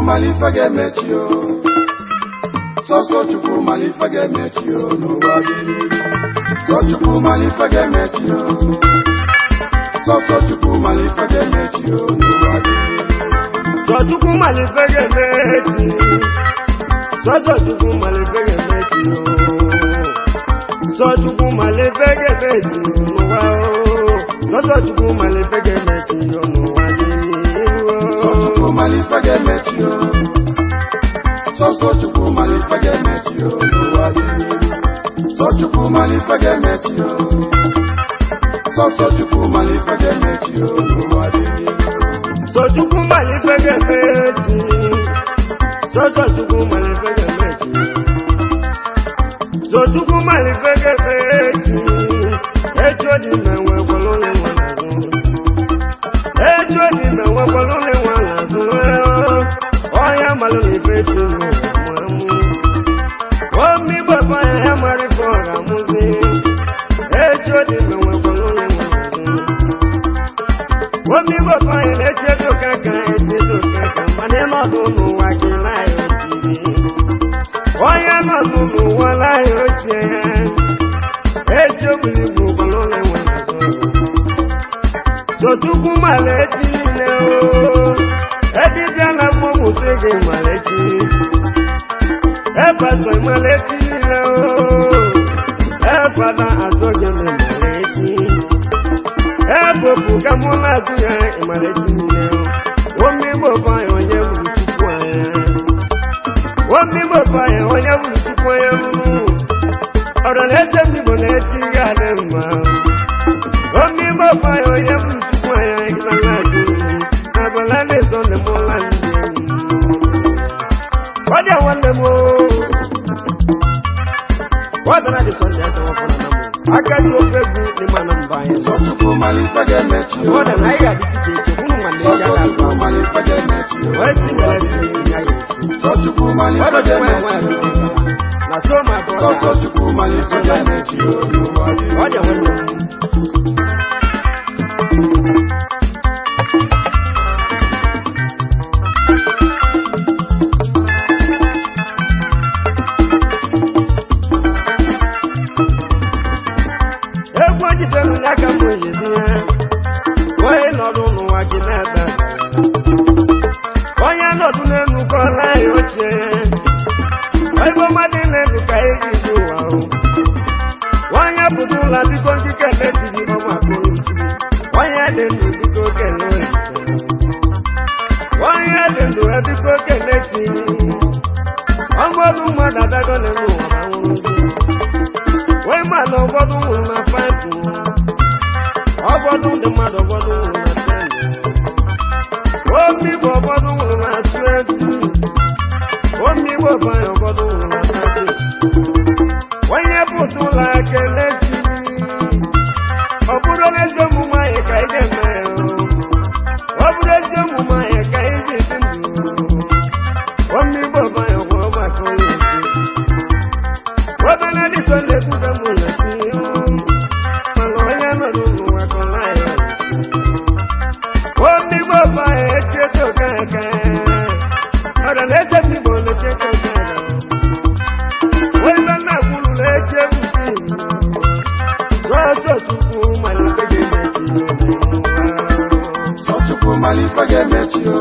mara ife ga-emechi o. Sọsọ Chukwu mara ife ga-emechi o n'ụwa dị n'ihu. Sọ Chukwu mara ife ga-emechi o. Sọsọ Chukwu mara ife ga-emechi o n'ụwa dị n'ihu. Sọ Chukwu mara ife ga-emechi. Sọsọ Chukwu mara ife ga-emechi o. Sọ Chukwu mara ife ga-emechi n'ụwa o. Sọsọ Chukwu mara ife ga-emechi o n'ụwa dị n'ihu Sọ o. Chukwu mara ife ga-emechi o. Sọsọ Chukwu mara ife ga-emechi o n'ụwa dị n'ihu. Sọ Chukwu mara ife ga-emechi o. Sọsọ Chukwu mara ife ga-emechi o n'ụwa dị n'ihu. Sọ Chukwu mara ife ga-emechi. Sọsọ Chukwu mara ife ga-emechi. Sọ Chukwu mara ife ga-emechi. Echi ọ dị ime nwekwara onye nwe n'azụ. Echi ọ dị ime nwekwara onye nwe n'azụ. Ọhịa malụ na ife echi n'ụwa mụ. Omigbo banye ya mara ife ọ ga-amụzi. Echi ọ dị ime nwekwara onye nwe n'azụ. Omigbo banye na-echedo ka ka echedo ka ka mana ịnọdụ n'ụwa gị laghị ochie. Onye nọdụ n'ụwa laghị ochie. Echi ogbuli bụ ụgbọrọ ụlọ enwe n'azụ. Sochukwu mara echi niile o. Edibịa na mmọnwụ sị gị mara echi. Ebaso mara echi niile o. Ebada azụ gị mara echi. Ebopu ka mụ na-azụ ya ịmara echi niile o. Omigbo banye onye bụrụ Chukwu anya. Omigbo banye onye bụrụ Chukwu anya mụ. Ọrụ na-eche ndị Igbo na-echi ga-adị mma. Omigbo banye onye bụrụ Chukwu anya ịmara ajụ. Agbala na-ezo ndị mụ na ndị Ọ dị nwanne m oo. Ọ bịara dị sọnde aka nwa fọrọ na mụ. Aka dị ofe egwu n'ịma na mba anyị. Sọ Chukwu mara ife ga-emechi o. Ọ dị na anyị ga-adị site echi, ụmụ nwanne Sọ echi a Chukwu ga-agba. mara ife ga-emechi o. Wee si mere dị ya ya esi. Sọ Chukwu mara Ọ ife dị nwaanyị ga-emechi nwaanyị o. na so ma brọda. Sọsọ Chukwu mara ife ga-emechi o n'ụwa dị Ọ dị nwanne m. Egwu ojidere n'aka m oyibi ya. Onye nọdụ n'ụwa gị na-ebe. Onye nọdụ n'elu ka ọ laa ya ochie. Ebe mmadụ n'elu ka eji ji ụwa o. Onye pụta ụlọ biko nkike mechiri ọma akpụrụ Chukwu. Onye dị ndụ biko kele Olise. Onye dị ndụ ebiko kele chi. Ọgbọdụ mmadụ adago n'elu ụwa ma nwụrụzi. Onye ma na ụfọdụ nwụrụ na paịpụ. Ụfọdụ ndị mmadụ ụfọdụ nwụrụ na ten. Omigbo ụfọdụ nwụrụ na 20. Omigbo banye ụfọdụ nwụrụ na 30. Onye pụta ụlọ ekele chi. Ọ bụrụ n'ezi omume anyị ka ị ga-eme ya o. Ọ bụrụ ezi omume anyị ka ị ji dị ndụ. Omigbo banye ụgwọ maka onye ezi. Obere dị Sọnde kwuga mụ na chi mana onye nọ n'ụwa kọla ya. Omigbo banye echeto keke. Ọrịa na-eche ndị Igbo na-echeto keke. Onye na-akwuru na-eche busi. Sọsọ Chukwu mara ife ga-emechi o. Sọ Chukwu mara ife ga-emechi o.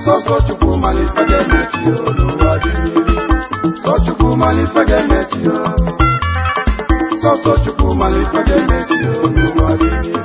Sọsọ Chukwu mara ife ga-emechi o n'ụwa dị n'ihu. Sọ Chukwu mara ife ga-emechi o. Sọsọ Chukwu mara ife ga-emechi o n'ụwa dị n'ihu.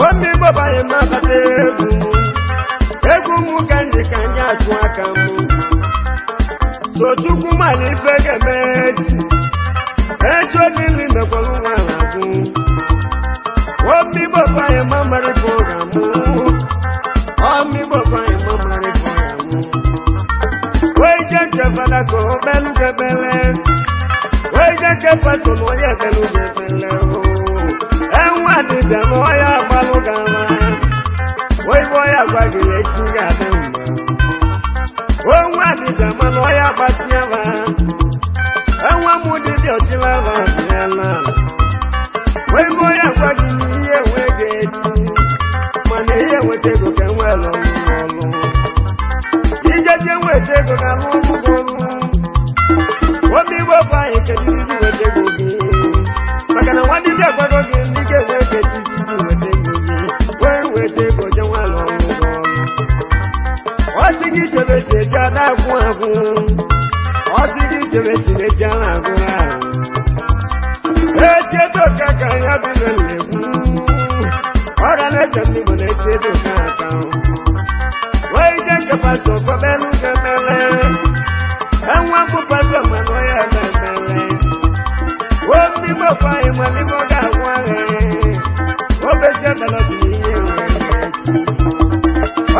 Omigbo banye m abata egwu. Egwu mụ ka ndị ka ndị achụ aka m. Sochukwu mara ife ga-eme echi. Echi oge nri mekwara nwa n'azụ. Omigbo banye m amara ife ọ ga-amụ. Omigbo banye m amara ife ọ ga-amụ. Wee je nke fada ka o belu gebele. Wee je nke pastor na onye belu gebele o. gị echi ga-adị mma. Onwe adịja mana ọya gbatịala. Enwe m dibịa ọchịlala ọdịnala. Wee mbọ ya gwa gị na ihe enwe gị echi. Mana ihe enweta ego ka enwere ọrụ ọrụ. Ijeje nweta ego ga alụ ọrụ gị ọrụ. Obi igbo bụ anyị kedu iji nweta ego gị. Maka na nwa dibịa gwago gị ndị ga-enwe ego echi iji nweta ego gị. Wee nweta ego je nwere ọrụ gị ọrụ. Ọ sị gị chebe chi echi ada agwụ agwụ. Ọ sị gị chebe chi echi a na-agwụ agwụ. Echi edoka ka ya bụ ibe na-ekwu. Ọ ga na-eche ndị Igbo na-echi edoka aka. Wee ije nke pastọ kọbelu ga-emele. Enwe mbụ pastọ mana ọ ya ememele. Obi Igbo kwa anyị mana Igbo ga-agwụ anyị. Obechi ebele dị n'ihe nwere echi.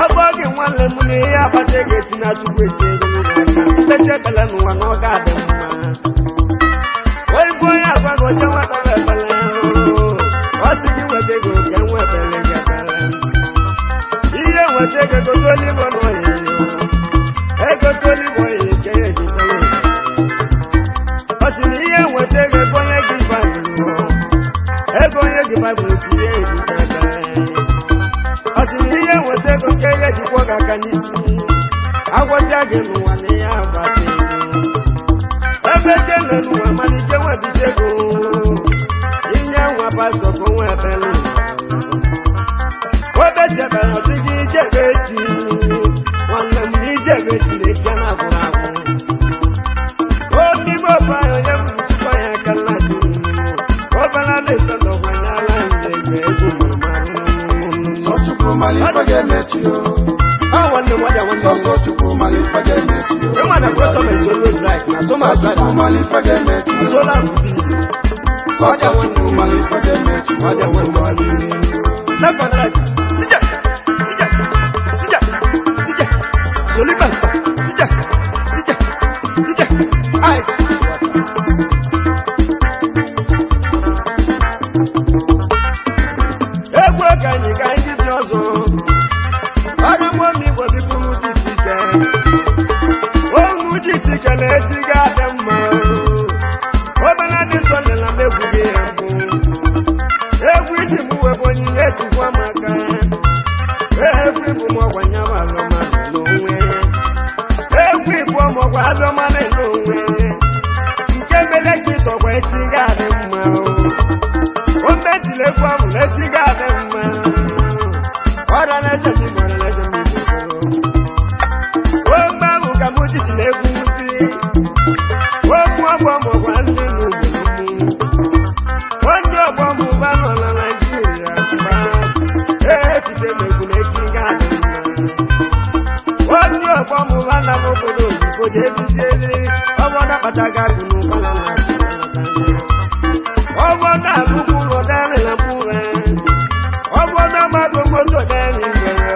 Ọ bụ oge nwanne m na ihe akpata ego esi na chukwu echi ego n'aka. Mmechi ebele n'ụwa na ọ ga-adị mma. Oyibo onye agwa gị oche nwata bụ ebele. Ọ sị gị weta ego ka enwe ebele gị ebele. Ihe nweta ego ego tolibo na oyiyo. Ego tolibo oyiyo nke ya eji tolo. Ọ sị na ihe nweta ego ego onye gị baịbụl. Ego onye gị baịbụl ka ihe eji tolo ebele. Ọ sị na ihe nweta ego nke ihe jikwa gị aka n'isi. Agwọcha gị n'ụwa na ihe agbata ego. Ebe jele n'ụwa mana ije nwebije ego. Ihe nwa pastọ ka onwe ebele. Obe chebere ọsị gị ijebe echi. Nwanne m na ijebe echi na echi a na-agwụrụ agwụ. Obi Igbo bụ anyị onye bụ Chukwu anyị aka nna dị. Ọbara na-eso n'ọgwa n'ala ndị egwu mụrụ. Sọ Chukwu mara ife ga-emechi o. Ah, nwanne m, ọ dị nwanne m. Sọsọ Chukwu mara ife ga-emechi o. Ịma na question is always right. Na so Sọ my Chukwu brother. mara ife ga-emechi o. Sola be. Sọsọ Chukwu mara ife ga-emechi o. Ọ dị nwanne m. Left and right. Ije, ije, ije, ije. Soliba, ije, ije, ije. Ice. Egwu ka anyị ka anyị dị ọzọ. Ọrụ mụ na Igbo bipụrụ jisi ike. Onu jisi ike na-eti ga-adị mma. Obere dị nsọ dị na mmegbu gị ya mbụ. Egwu iji m wee bụ onyinye chukwu amaka. Egwu ibu m ọgwa nyawa alọma n'onwe. Egwu ibu m ọgwa alọma n'onwe. Nke mere ji tọgwa echi ga-adị mma. O metiri egwu ahụ na echi ga-adị mma. Ọrịa na-eche m Igbo, ọrịa na-eche m Igbo. Ogbe ahụ ka mụ jijiri egwu ndị. Okwu ọgbọ m ọgwa ndị n'obodo m. Onye ọgbọ m ụba nọ na Naịjirịa gba. Echiche m egwu na echi ga-adị mma. Onye ọgbọ m ụba na obodo oyibo ji ebizieli. Ọgbọ na-akpata gị agụ n'ụba na Naịjirịa. Ọgbọ na-alụkwu ụlọ dịrị na mkpụrụ. Ọgbọ na-agbado moto dịrị ngwere.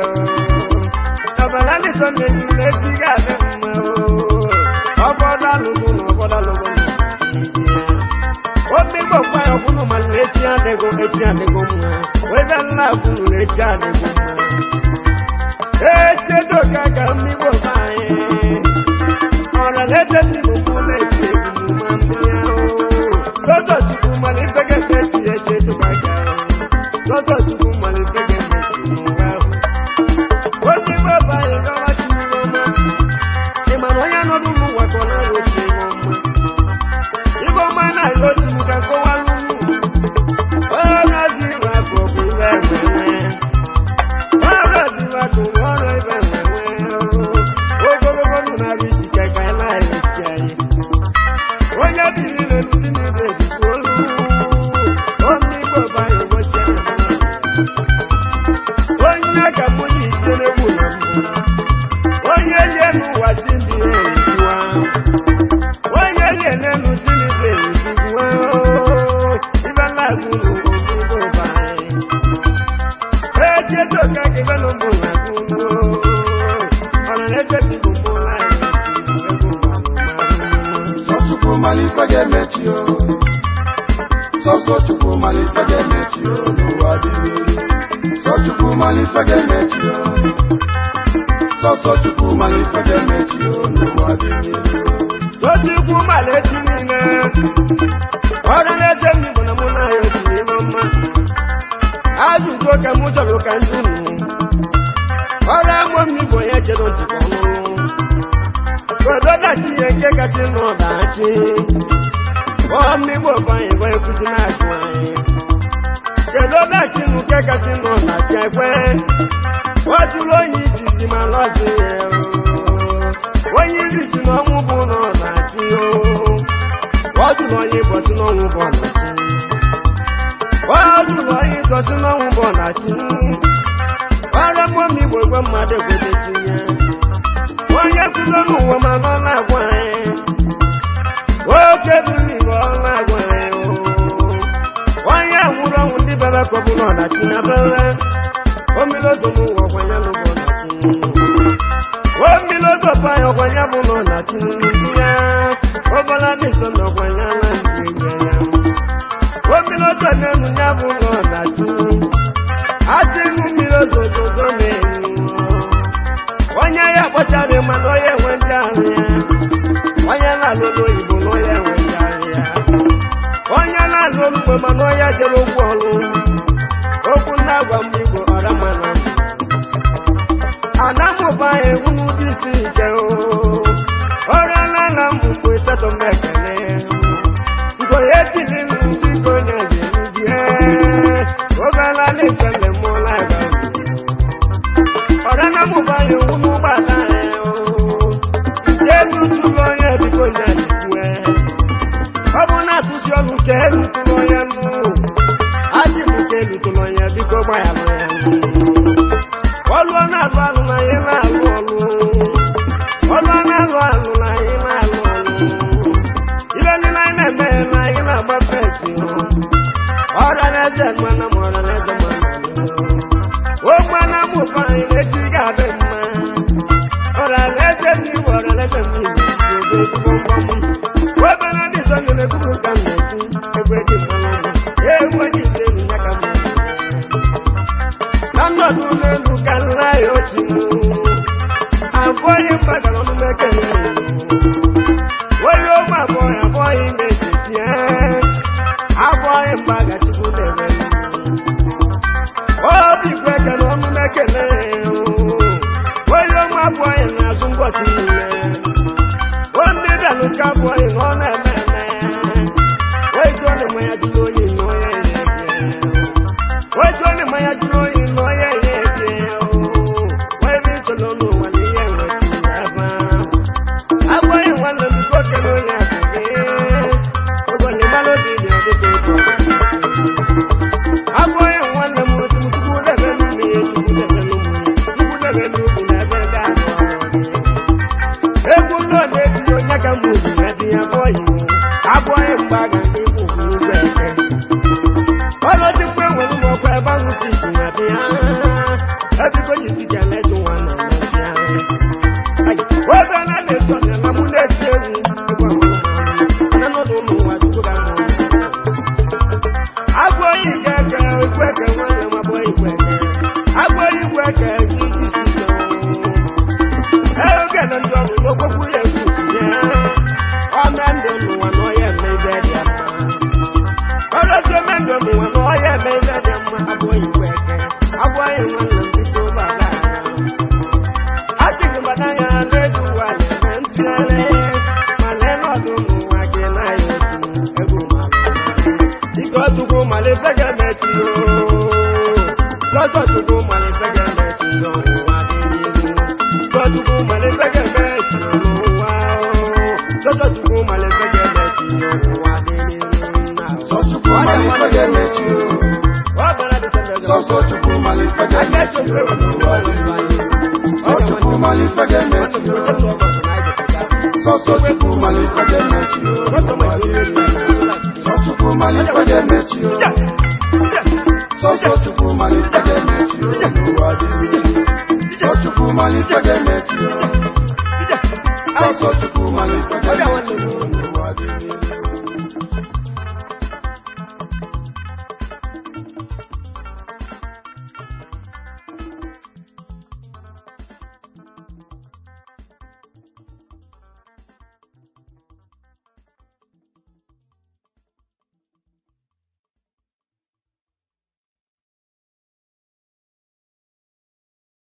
Ọbara ndị sọ na-eji na echi ga-adị mma. Ọgbọ na-alụkwu na ọgbọ na-alụkwu na omi gbọ̀ngbà ọ̀gbọ́n ma na echi adịgo echi adịgo mma weda nna akwụnụ na echi adịgo mma echi doka ka mmigbo be anyị ọra na-eche ndị Igbo kwụ na-echi egwu ma mmiri ahụ lọdọ chukwu mana ife ga-eme echi echi edoka ga lọdọ chukwu mana ife ga-eme echi n'ụwa ahụ omi gbọ̀ngbà anyị gọwa chukwu ọma ị mana onye nọdụ n'ụwa ka ọ na-arụ ochi ọma Ibo mana lójú ka kó wá lúlù. Ọ̀rọ̀ ti wà kò kú lẹ́wẹ̀wẹ̀. Ọ̀rọ̀ ti wà kò wọ́rọ̀ ìbẹ̀wẹ̀wẹ̀. Ogologo nù na rí ti kẹ̀kẹ́ láì ti ayé. Onye bí nílé lu sí níbi èdìbò olú. Omi gbọ̀bá yòówó ṣe é. Onye ka mụ ní ìṣeré wù nà mbụ. Onye yẹnu wá sí ibi èyí wá. Onye na-enenu Chineke ezigbo ibe na-agụrụ obodo anyị. Echedo ka gị benụ mụ na-agụrụ. Ọ na-eche m Igbo mụ na egwu Sọ Chukwu mara ife ga-emechi o. Sọsọ Chukwu mara ife ga-emechi o n'ụwa dị n'iru. Sọ Chukwu mara ife ga-emechi o. Sọsọ Chukwu mara ife ga-emechi o n'ụwa dị n'ihu. Tochukwu mara echi niile. Ọrụ na-eze m Igbo na mụ na ya otu n'ime mma. Ajụjụ ka mụ chọrọ ka ndị unu. Ọrụ agbọ m Igbo ya chere ntụkọ ọnụ. Ododachi ya nke kacha n'ọdachi. Ọmụ Igbo bụ anyị bụ ekwuzi na-ajụ anyị. Kedu ọdachi nke kacha n'ọdachi ekwe? Ọ jụrụ onye izizi ma lọzi ya o. Onye izizi na ọnwụ bụ na ọ na-achị o. Ọ jụrụ onye ịbọchị n'ọnwụ bụ ọ na-achị. Ọ jụrụ onye ịtọchị n'ọnwụ bụ ọ na-achị. Ọrụ mmụọ Igbo gwa mmadụ ekwete tinye. Onye kwuzo n'ụwa ma nọ na-agwa anyị. Oke buru igwe ọ na-agwa anyị o. Onye nwụrụ ọnwụ ndị bebe ka ọ bụ na ọdachi na bebe. Omiri ozo n'ụwa ọkwanye n'ụwa ọdachi. Omiri ozo pa ya ọkwanye bụ na ọdachi ya. Ọbala dị nso na ọkwanye na ndị ya. Omiri ozo n'elu ya bụ na ọdachi. Asị ịṅụ mmiri ozo ozozo na-enyu. Onye ya kpọchara mana onye enwe ndị ahụ ya. Onye na-alụ oyibo na onye enwe ndị ahụ ya. Onye na-alụ olugbo mana onye jere ụgwọ ọrụ. Okwu na-agwa m Igbo ọra mana. Anamụba ewu n'ụdị isi ike o. Ọrụ na-ana m mgbe ịsatọ m ekele. Ngo ya etili m ndị ka onye ga-eruji Obela na-ekele mụ na-aga. Ọra na-amụba ewu n'ụgbọala ya o. Elu tụrụ onye biko onye ga-ekwu Ọ bụ na atụsi ọnụ ka elu tụrụ onye nụ. Adị m ka elu tụrụ onye biko gbaghara ya nụ. Ọlụ ọ na-alụ alụ na anyị na-alụ ọlụ. Ọlụ ọ na-alụ alụ na anyị na-alụ ọlụ. Ibe niile anyị na-eme na anyị na-agba fesi. Ọrịa na-eze mmanụ ma ọrịa na-eze mmanụ. O mmanụ amụba anyị na-eji ga-adị mma. Ọrịa na-eze m Igbo, ọrịa na-eze m Igbo, Igbo ezigbo mgbanwụ. Ebe na ndị sọ nyere kwuru ka m na-ekwu, egwu eji mmanụ ọnụ. Egwu eji ite elu ya ka m na-ekwu. Na nnọdụ n'elu ka nla ya ochi m. Abụghị mgbagara ọnụ m ekele. Onye ụmụ abụọ ya abụghị na-echeti ya. Abụghị mgbaga Chukwu na-eme. Obi kwe ekele ọnụ m ekele. Onye ụmụ abụghị na-azụ mbọchị niile. Onye bịanụ nke abụghị na ọ na-eme eme. Onye jụọ na mmanya jụrụ oyi na onye ya ebe. Onye jụọ na mmanya jụrụ oyi na onye ya ebe. Onye bụ ịchọrọ n'ụwa na ihe nwere ebe a. Abụghị nwanne m ka okele onye abụghị. Ogbenye mara obi dị ọdịka otu ọ. Abụghị nwanne m otu m Chukwu debe n'ụmụ ya, Chukwu debe n'ụmụ ya, Chukwu debe n'ugwu na ebe ga ahụ ọrụ gị. Egwu ndị ọ na-etinye onye ka mbụ bụ ya dị ya abụghị m. Abụghị mgbe a ga-adị bụ ugwu eke. Ọlọdị mgbe nwere ụmụ ọkwa ebe ahụ si isi na dị ya. Ebiko jisi ka na-eji nwa na ya. Obe na na-eso ọnya na mụ na-eti egwu egwu ahụ na n'ọdụ ụmụ nwa Chukwu ga-ahụ. Abụghị igwe eke, igwe eke nwanne m abụghị igwe eke. Abụghị igwe eke ji isi ike. Ee, oge na ndị ọrụ n'okwekwu ya egwu ya. Ome ndụ n'ụwa na ọya eme ibe dị mma. Ọrọzi ome ndụ n'ụwa na ọya eme ibe dị mma. Abụghị igwe eke, abụghị nwanne m biko gbagara. Asị gị gbada ya n'elu ụwa na-eme ntụgharị. Mana ịnọdụ n'ụwa gị na-anya otu egwu mara. Ike ọtụkwu mara ife ga-emechi o. Lọ́sọ̀ tukwu mara ife ga-emechi n'ụwa dị n'ihu. Lọ́sọ̀ mara ife ga-emechi n'ụwa o. Lọ́sọ̀ tukwu mara ife ga-emechi n'ụwa dị n'ihu. Sọ Chukwu mara ife ga-emechi o. Ọ bara dị sende Sọsọ Chukwu mara ife ga-emechi o n'ụwa dị n'ihu. Sọ Chukwu mara ife ga-emechi o. Sọsọ Chukwu mara ife ga-emechi o n'ụwa dị n'ihu. Sọ Chukwu mara ife ga-emechi o.